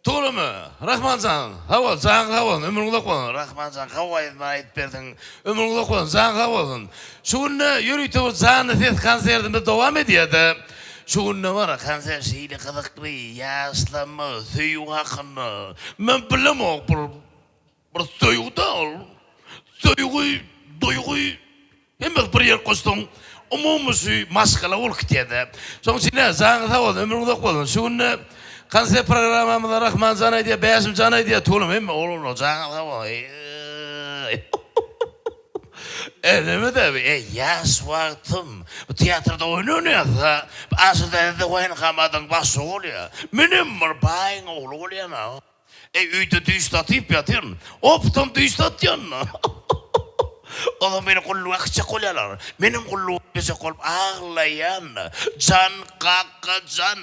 Tüweleme, Rahman jan, sag bol, janyň sag bolsun, ömrüň uzak bolsun. Rahman jan, gowy aýdymlar aýdyp berdiň. Ömrüň uzak bolsun, janyň sag bolsun. Şu günde ýörite bir janly ses konsertimiz dowam edýär-de. Şu günde bar, konsert şeýle gyzykly, ýaşlama, söýgi hakynda. Men bilemok bir Bir söýgi-dä ol. Söýgi, duýgy hemmesi bir ýere goşsaň, umumy şu maşgala bolup gitýär-dä. Şonuň üçin-ä janyň sag bolsun, ömrüň uzak bolsun. Şu günde konsert programmamyzda Rahman jan aýdýar, Bäşim jan aýdýar, tüweleme hemme oglanlar janyň sag bolsun. E, neme-dä bu? E, ýaş wagtym bu teatrda oýun oýnaýarys-a. Aşyr däde-de waýenkamadyň başlygy bolýar. Menem bir baýyň ogly bolýan-a. Eý, öýde düýş satyp ýatyryn. Optam düýş satýan. Olar meni gulluga äkitjek bolýarlar. Menem gulluga gitmejek bolup aglaýan. Jan kaka jan.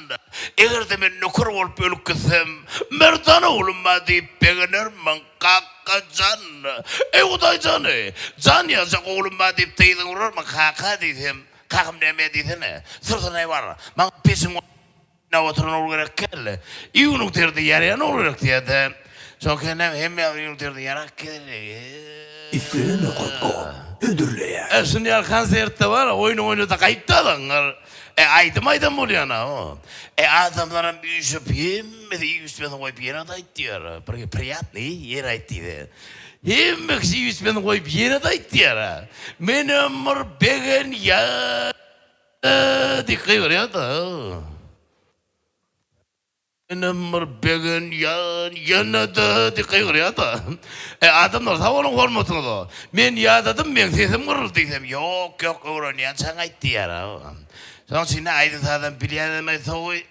Eger-de men nöker bolup ölüp gitsem, Merdan oglum bar diýip begenermiň, kaka jan. Eý, Hudaý jany, jan ýaljak oglum bar diýip dyzyňy urarmyň, kaka diýsem, kakam näme diýsene. Syrtyna bar, maňa peşiň. Ýa oturan ogul gerek däl. Ýüňüň terde ýaraýan ogul gerek diýýär-de. Şoň kenem hemme ýaly ýüňüň terde ýarak gezeli. Isle nokat kom hödürleýär. E şuny ýaly konsertde bar oýun oýnasa gaýypda adamlar. E aýdym aýdan bolýana o. E adamlaram üýşüp hemmesi iýip içmesini goýup ýene-de aýt diýýär. Bir priýatnyý ýene aýt diýse. Hemme kişi iýip içmesini goýup ýene-de aýt diýýär. Menem bir begenýän. Diýip gygyrýar-da. Menem bir begenýän, ýene-de diýip gygyrýar-da. E, adamlar, sag boluň hormatyňyza. Men ýadadym, meň sesim gyryldy diýsem, ýok, ýok, öwrenýänçäň aýt diýýär. Şonuň üçin-de aýdym-sazam bilýänem aýtsawy.